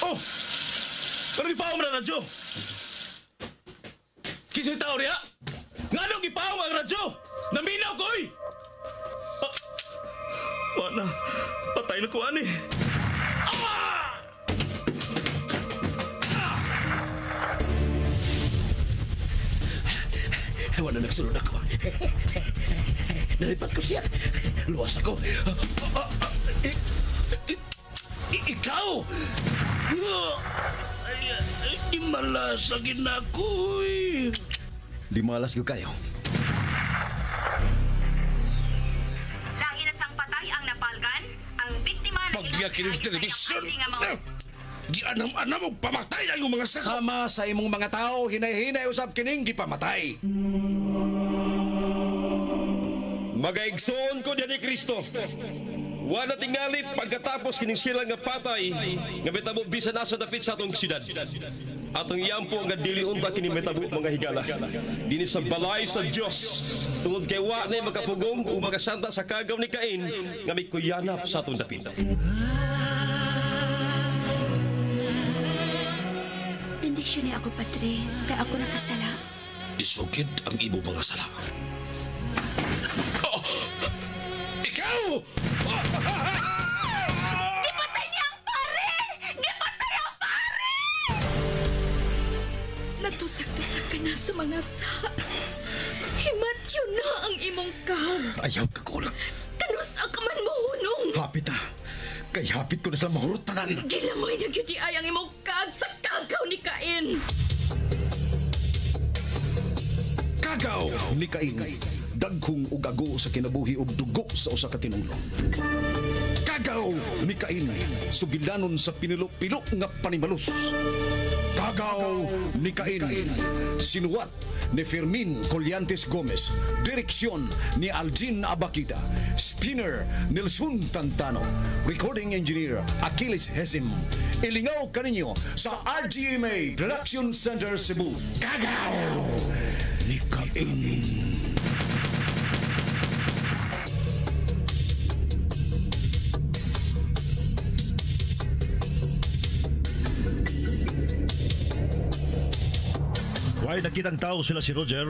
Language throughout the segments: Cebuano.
Oh! Ano gipaong na radyo? Kinsay tao riya? Ngano gipaong ang radyo? Naminaw ko, oy! Ah, wala. Patay na ko, ani. Ah! Wala nagsulod ako. Nalipat ko siya. Luwas ako. Ikaw! Di malas lagi na ako eh. Di malas ko kayo. Lahi na sang patay ang napalgan, ang biktima na Pagya kining telebisyon. Gianam-anam og pamatay ang imong mga sakop. Sama sa imong mga tao, hinay-hinay usab kining gipamatay. Magaigsoon ko diyan ni Kristo. Wala tingali pagkatapos kining sila nga patay nga mitabo bisan asa dapit sa atong syudad. Atong yampo nga dili unta kini mitabo mga higala. Dinhi sa balay sa Dios tungod kay wa nay makapugong ug makasanta sa kagaw ni Cain nga mikuyanap sa atong dapit. Bendisyon ni ako, Padre, kay ako nakasala. Isugid ang imo mga sala. Oh! Ikaw! Gipatay niya ang pare! Gipatay ang pare! Natusak-tusak ka na sa mga sa. Himatyo na ang imong kag. Ayaw ka kulang. Kanus ang kaman mo hunong. Hapit ah. Kay hapit ko na sila mahurot tanan. Gilamoy na gyud ay ang imong kag sa kagaw ni Cain. Kagaw ni Cain. Dagkong ug ago sa kinabuhi ug dugo sa usa ka tinulo. Kagaw ni Cain. Sugilanon sa pinilo-pilo nga panimalus. Kagaw ni Cain. Sinuwat ni Fermin Collantes Gomez. Direksyon ni Aljin Abakita. Spinner Nelson Tantano. Recording engineer Achilles Hesim. Ilingaw kaninyo sa RGMA Production Center Cebu. Kagaw ni Cain. Way nakitang tao sila si Roger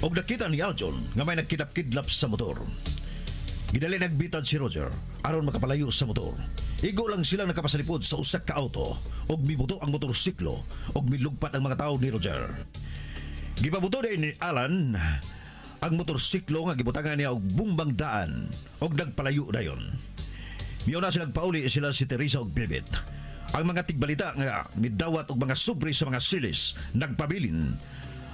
og nakita ni Aljon nga may nagkidlap-kidlap sa motor. Gidali nagbitad si Roger aron makapalayo sa motor. Igo lang silang nakapasalipod sa usa ka auto og mibuto ang motorsiklo og milugpat ang mga tao ni Roger. Gipabuto din ni Alan ang motorsiklo nga gibutangan niya og bumbang daan og nagpalayo dayon. Miuna silang pauli sila si Teresa og Bibit. Ang mga tigbalita nga midawat og mga sobre sa mga silis nagpabilin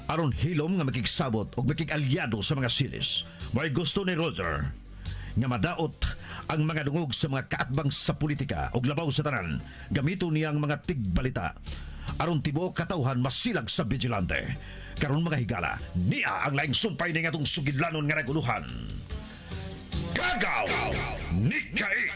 aron hilom nga makigsabot og makigalyado sa mga silis. May gusto ni Roger nga madaot ang mga dungog sa mga kaatbang sa politika og labaw sa tanan. Gamito niya ang mga tigbalita aron tibuok katawhan masilag sa vigilante. Karon mga higala, niya ang laing sumpay ni ngatong sugidlanon nga naguluhan. Kagaw ni Cain.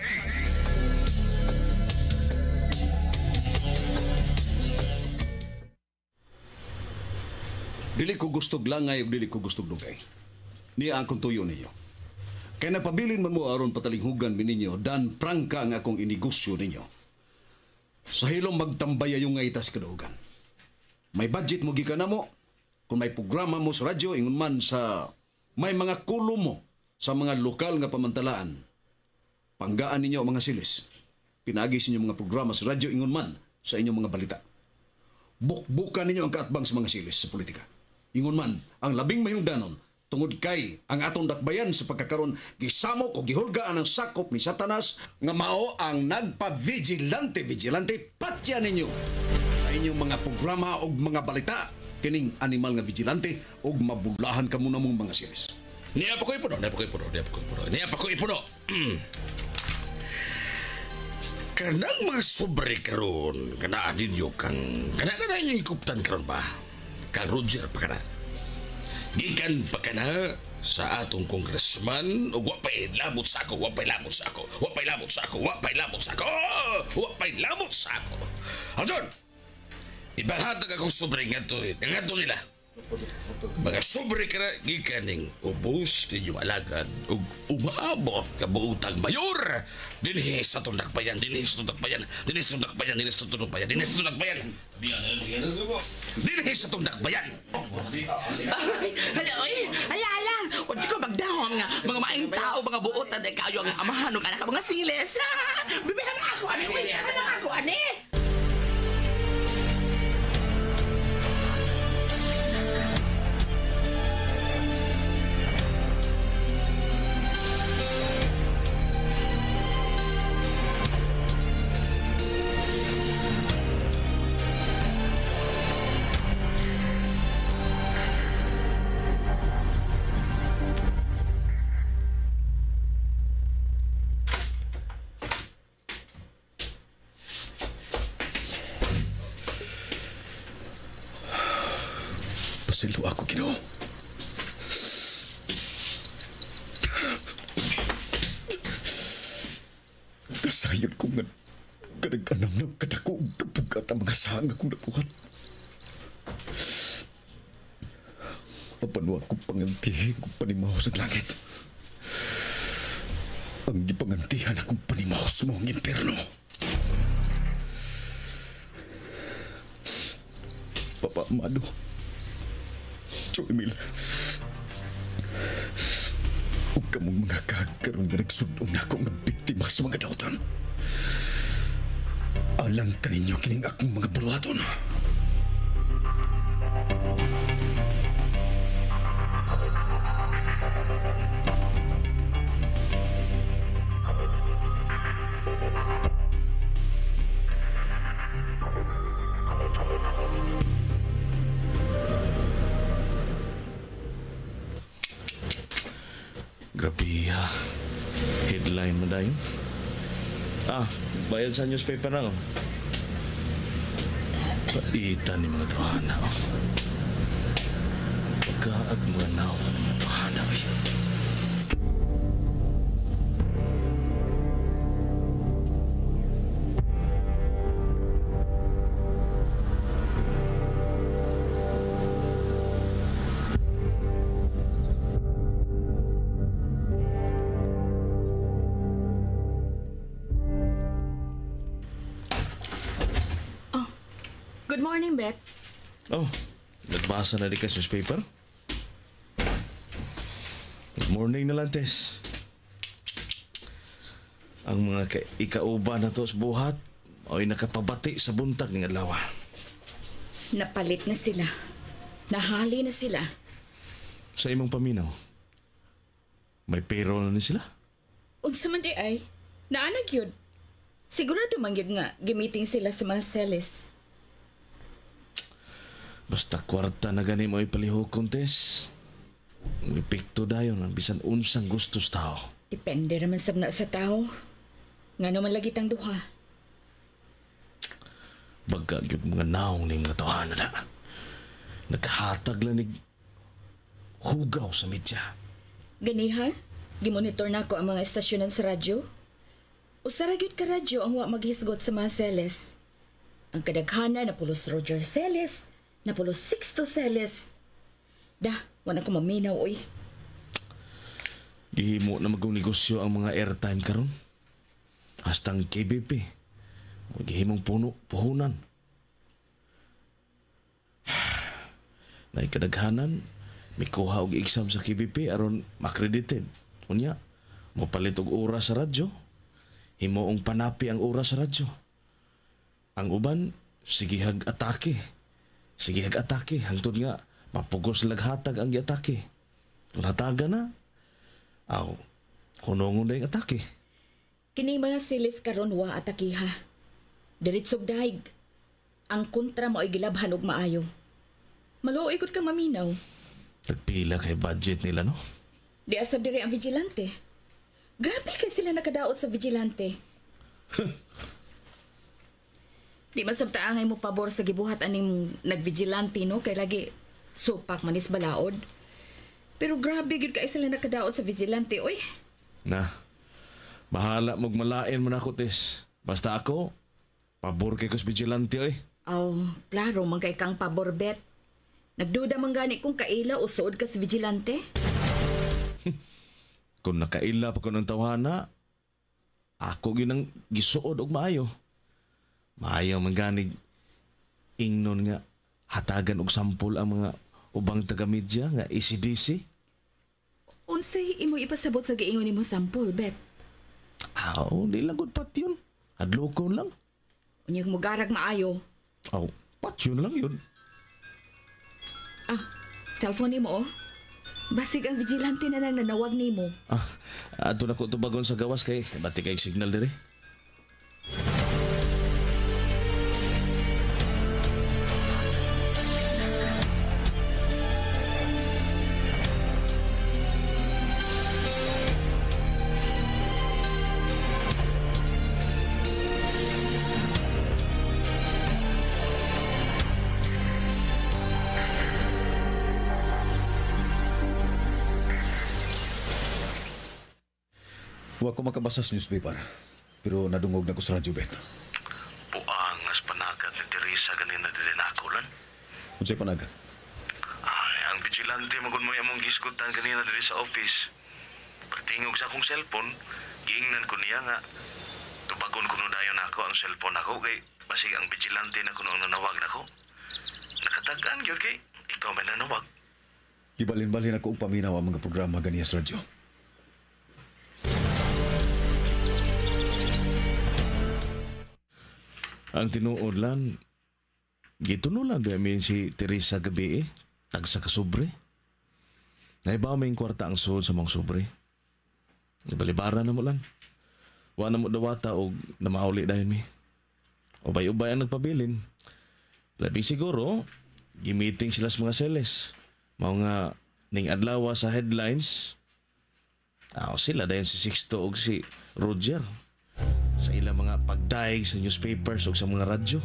Dili ko gustog langay ug dili ko gustog dugay. Niya ang akong tuyo ninyo. Kay napabilin man mo aron patalinghugan mi ninyo, dan prangka ang akong inegosyo ninyo. Sa hilom magtambay yung ngay tas kadugan. May budget mo gikan na mo, kung may programa mo sa radyo, ingon man sa may mga kulo mo sa mga lokal nga pamantalaan. Panggaan ninyo ang mga silis. Pinagi sa inyong mga programa sa radyo, ingon man sa inyong mga balita. Bukbukan ninyo ang kaatbang sa mga silis sa politika. Ingon man, ang labing mahimdanon, tungod kay ang atong dakbayan sa pagkakaron gisamok o gihulgaan ang sakop ni Satanas nga mao ang nagpa-vigilante, vigilante, patya ninyo sa inyong mga programa o mga balita kining animal nga vigilante og mabulahan ka muna mong mga silis. Niya pa ko ipuno, niya pa ko ipuno, niya pa ko ipuno, niya pa ko ipuno. Kanang mga sobre karon, kanaan ninyo kang, kana kana inyong ikuptan karon ba? Kang Roger pa kana. Gikan pa kana sa atong congressman, ug wa pa'y lamot sa ako, wa pa'y lamot sa ako, wa pa'y lamot sa ako, wa pa'y lamot sa ako, wa pa'y lamot sa ako. Aljon, ibahatag akong sobre ngadto nila. Mga sobre ka na gikaning ubos ninyong alagad ug umaabot kabuutang mayor. Dinhi sa itong dakbayan, dinhi sa itong dakbayan, dinhi sa itong dakbayan, dinhi sa itong dakbayan, dinhi sa itong dakbayan. Dinhi sa itong dakbayan. Ay, hala, oy, hala, hala. Huwag ko magdahon nga. Mga maing tao, mga buot, at kayo ang amahan ng anak mga siles. Bibihan ako, ani, oy. Anak ako, ani. Pasilo ako, Ginoo. Nasayon ko nga kanag-anam ng kadako ug kapugat ang mga sahang akong nabuhat. Apan wa ko pangantihin kung panimaho sa langit. Ang gipangantihan akong panimaho sa mga impyerno. Papa Amado, Joe Emil, ug kamong mga kagkaroon nga nagsudong na ako nga biktima sa mga dautan. Alang kaninyo kining akong mga buluhaton. Grabe ha. Headline mo dayon. Ah, bayad sa newspaper na oh. Paita ni mga tuhana oh. Pagkaag mga naw ni mga tuhana oy. Good morning, Beth. Oh, nagbasa na di ka sa newspaper? Good morning na lang, Tess. Ang mga ikauba na to sa buhat ay nakapabati sa buntag ng adlaw. Napalit na sila. Nahali na sila. Sa imong paminaw, may payroll na ni sila? Unsa man di ay, naanag yun. Sigurado man yun nga, gimiting sila sa mga seles. Basta kwarta na gani mo ipalihokon, Tess. Ang epekto dayon ang bisan unsang gustos tao. Depende raman sab na sa tao. Nga naman lagi tang duha. Baga gyud mga naong ning mga tawhana na. Naghatag lang nig hugaw sa media. Ganiha, gimonitor na ko ang mga estasyonan sa radyo. Usa ra gyud ka radyo ang wa maghisgot sa mga seles. Ang kadaghanan na pulos Roger Celes, na pulos Sixto Celes. Da, wala ko maminaw, oy. Gihimo na magong negosyo ang mga airtime karon. Hastang KBP. Gihimong puno, puhunan. Nay kadaghanan, mikuha og exam sa KBP aron makredited. Unya, mopalit og oras sa radyo. Himoong panapi ang oras sa radyo. Ang uban, sigihag atake. Sigihag atake, hangtod nga mapugos laghatag ang giatake. Kung hataga na, aw, hunongon na yung atake. Kini mga silis karon wa atakiha. Diretsog daig. Ang kontra mo ay gilabhan og maayo. Maluoy gud kang maminaw. Nagpila kay budget nila, no? Di asab diri ang vigilante. Grabe kay sila nakadaot sa vigilante. Di masabtaangay mo pabor sa gibuhat aning nagvigilante, no? Kay lagi supak manis balaod. Pero grabe gyud kay sila nakadaot sa vigilante, oy. Na, bahala magmalain mo na ako, Tess. Basta ako, pabor kay kus vigilante, oy. Aw, klaro man kay kang pabor, Bet. Nagduda man gani kung kaila o suod ka sa vigilante. Kung nakaila pa ko ng tawhana, ako ginang gisuod og maayo. Maayo man ganig ingnon nga hatagan og sampol ang mga ubang taga-media nga ACDC. Unsay imo ipasabot sa giingon nimo sampol, Bet? Aw, di lang gud patyon. Adlokon lang. Unyag mugarag maayo. Aw, patyon lang yun. Ah, cellphone nimo oh. Basig ang vigilante na nang nanawag nimo. Ah, ato na ko tubagon sa gawas kay bati kay signal diri. Wa ko makabasa sa newspaper, pero nadungog na ko sa radyo, Bet. Buangas panagat ni Teresa ganina dili na ako lan. Unsay panagat? Ay, ang vigilante magun mo among gisgutan ganina diri sa office. Pagtingog sa akong cellphone, giingnan ko niya nga tubagon kuno dayon ako ang cellphone ako kay basig ang vigilante na kuno ang nanawag nako. Nakatagaan gyud kay ikaw may nanawag. Gibalin-balin ako og paminaw ang mga programa ganiya sa radyo. Ang tinuod lan, gitunulan ba min si Teresa gabi eh, tagsa ka sobre. Naiba may kwarta ang suod sa mga sobre. Ibalibaran na mo lan. Wa na mo dawata og namauli dayon mi. Ubay-ubay ang nagpabilin. Labi siguro, gimiting sila sa mga seles. Mao nga ning adlaw sa headlines, sila dayon si Sixto og si Roger. Sa ilang mga pagdaig sa newspapers o sa mga radyo.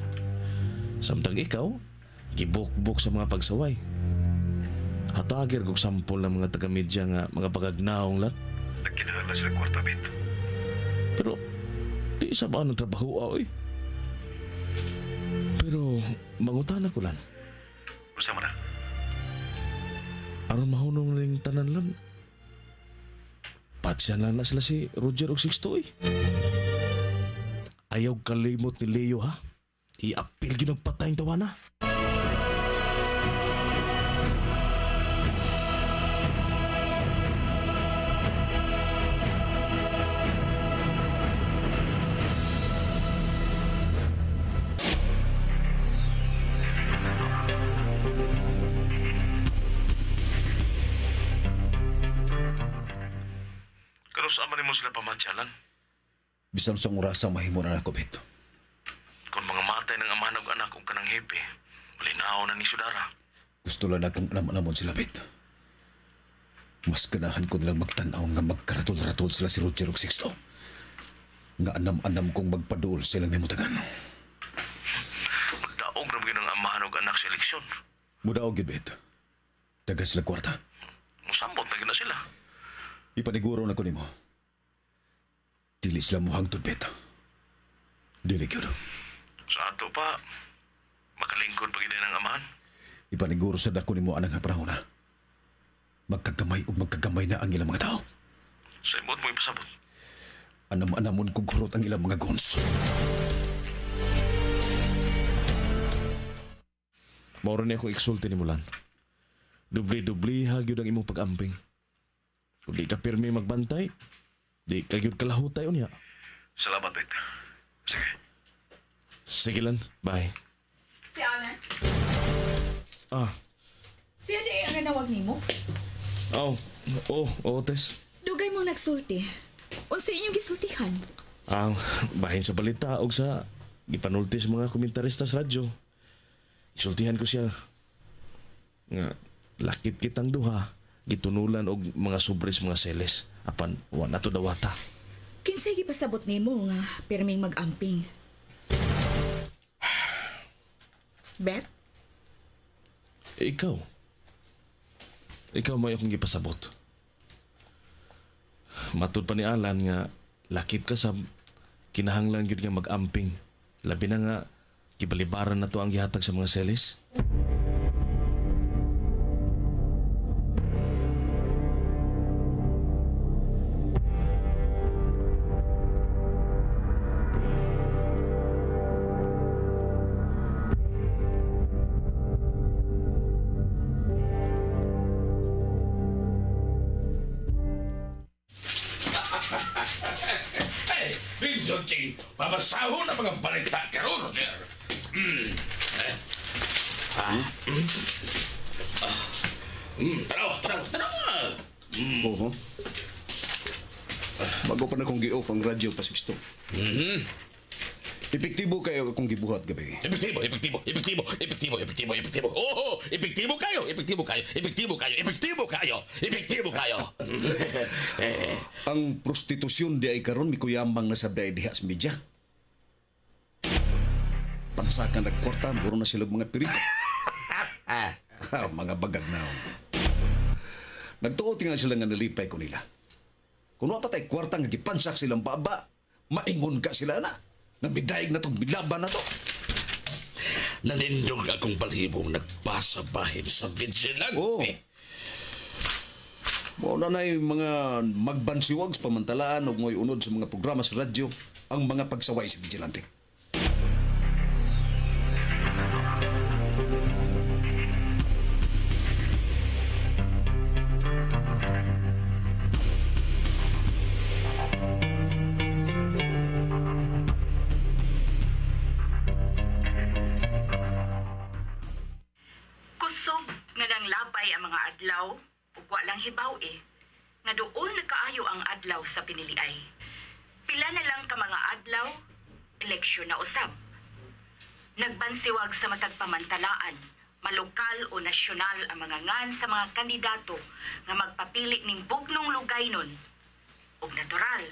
Samtang ikaw, gibukbuk sa mga pagsaway. Hatagir kog sampol ng mga taga-media nga mga pagagnaong lan. Nagkinahanglan sila kwarta, Bet. Pero, di sa ba ng trabaho, oy. Pero, mangutana ko lan. Unsa man na? Aron mahunong ning tanan lan. Patsyan lang na sila si Roger og Sixto, oy. Ayaw kalimot ni Leo, ha? I-appeal ginagpatay ang tawana. Pero saan man mo sila pamansyalan? Bisan sa orasa mahimo na nako, Bet. Kung mga matay ng amahan og anak og kanang hepe, malinaw na ni Sudara. Gusto lang akong alam-alamon sila, Bet. Mas ganahan ko nilang magtanaw nga magkaratol-ratol sila si Roger og Sixto. Nga anam-anam kong magpaduol silang nimutagan. Magdaog ra gyud ang amahan og anak sa eleksyon. Mudaog gyud, Bet. Dagan sila kwarta. Musambot na gyud na sila. Ipaniguro na ko nimo. Dili sila muhangtod, Bet. Dili gyud. Sa ato pa, makalingkod pa gyud ang amahan. Ipaniguro sa dako nimo anang panahon na. Magkagamay ug magkagamay na ang ilang mga tao. Sa imot mo ipasabot. Anam-anamon kog hurot ang ilang mga guns. Mauro ni akong iksulti ni Mulan. Dubli-dubliha gyud ang imong pag-amping. Kung di ka pirmi magbantay, di ka gyud kalahutay unya. Salamat, Bet. Sige. Sige lang, bye. Si Alan? Ah, Siya di ang nanawag nimo? oh, oh, Tess. Dugay mo nagsulti. Unsa inyong gisultihan? Ang bahin sa balita og sa gipanulti sa mga komentarista sa radyo. Isultihan ko siya nga lakit kitang duha gitunulan og mga sobres mga seles apan wa na to dawata. Kinsay gipasabot nimo nga pirming mag-amping? Bet? Ikaw. Ikaw may akong gipasabot. Matud pa ni Alan nga lakip ka sa kinahanglan gyud nga mag-amping. Labi na nga gibalibaran na to ang gihatag sa mga seles. Nindot kay babasahon ang mga balita karon, Roger. Eh. Ah. Ah. Tanaw, tanaw, tanaw. Oo. Bago pa na kong gi-off ang radyo pa Sixto. Epektibo kayo akong gibuhat gabi. Epektibo, epektibo, epektibo, epektibo, epektibo, epektibo. Oo, epektibo kayo, epektibo kayo, epektibo kayo, epektibo kayo, epektibo kayo. Eh, Ang prostitusyon di ay karon mikuyamang na sa diha sa media. Pansakan nagkwarta, muro na sila mga pirito. Ha, mga bagag na. Nagtuo tingal sila nga nalipay ko nila. Kung wa pa tay kwarta nga gipansak silang baba, maingon ka sila na. Nga midayeg na to, milaban na to. Nanindog akong balhibong nagbasa bahin sa vigilante. Oo. Mao na na'y mga magbansiwag sa pamantalaan o ngoy unod sa mga programa sa radyo ang mga pagsaway sa vigilante. Kusog nga nang labay ang mga adlaw ug walang hibaw eh. Nga doon nakaayo ang adlaw sa piniliay. Pila na lang ka mga adlaw, eleksyon na usab. Nagbansiwag sa matag pamantalaan, malokal o nasyonal ang mga ngan sa mga kandidato nga magpapili ning bugnong lugay nun. Ug natural,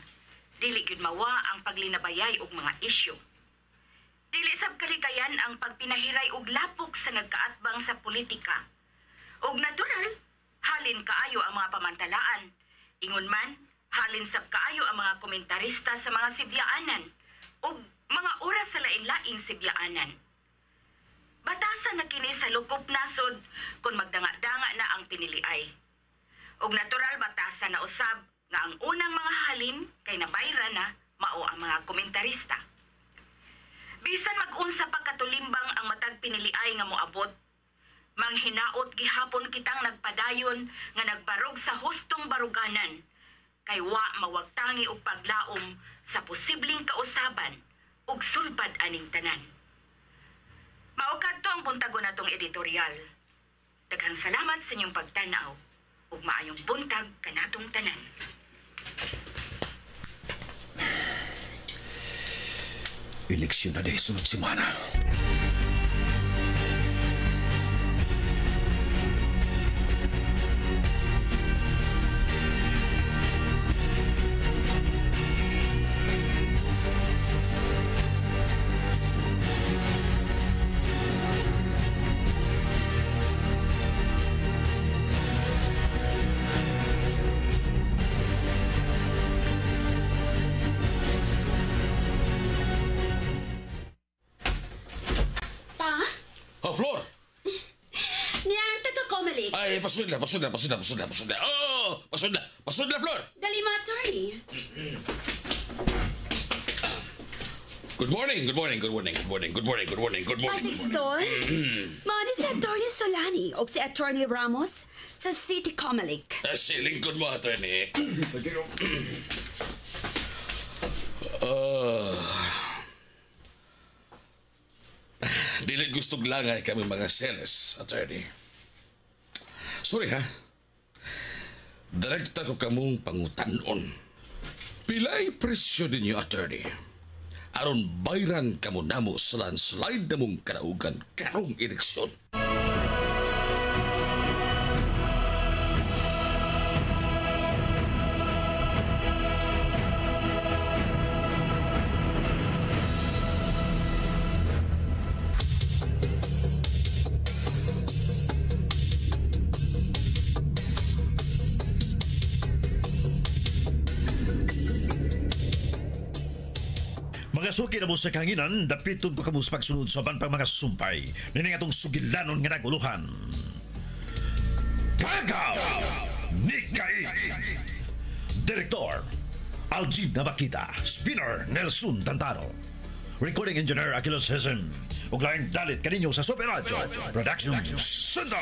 dili gyud mawa ang paglinabayay og mga isyu. Dili sab kalikayan ang pagpinahiray og lapok sa nagkaatbang sa politika. Ug natural, halin kaayo ang mga pamantalaan. Ingon man, halin sab kaayo ang mga komentarista sa mga sibyaanan ug mga oras sa lain-laing sibyaanan. Batasan na kini sa lukop nasod kung magdanga-danga na ang piniliay. Ug natural batasan na usab nga ang unang mga halin kay nabayra na mao ang mga komentarista. Bisan mag-unsa pa katulimbang ang matag piniliay nga moabot, manghinaot gihapon kitang nagpadayon nga nagbarog sa hustong baruganan, kay wa mawagtangi og paglaom sa posibleng kausaban ug sulbad aning tanan. Mao kadto ang buntagon natong editorial. Daghang salamat sa inyong pagtan-aw ug maayong buntag kanatong tanan. Eleksyon na dahil sunod semana. Ta? Oh, Flor! Niya, taga Comelec. Ay, pasudla, pasudla, pasudla, pasudla, pasudla. Oh, pasudla, pasudla, Flor! Dali mga attorney. Good morning, good morning, good morning, good morning, good morning, good morning, good morning. Pasig Store. Mao ni si Attorney Solani o si Attorney Ramos sa City Comelec. Eh, si lingkod mo, attorney. Thank you. Dili gustong langay kami mga seles, attorney. Sorry ha. Direkta ko kamong pangutanon. Pilay presyo ninyo, attorney. Aron bayran kamo namo sa landslide namong kanaugan karong eleksyon. Mga suki na mo sa kanginan, dapiton ko kamo sa pagsunod sa uban pang mga sumpay. Nining atong sugilanon nga naguluhan. Pagaw! Ni Kait! Direktor, Algin Nabakita. Spinner, Nelson Tantano. Recording Engineer, Aquiles Hesen. Ug laing dalit kaninyo sa Super Radio Production Center.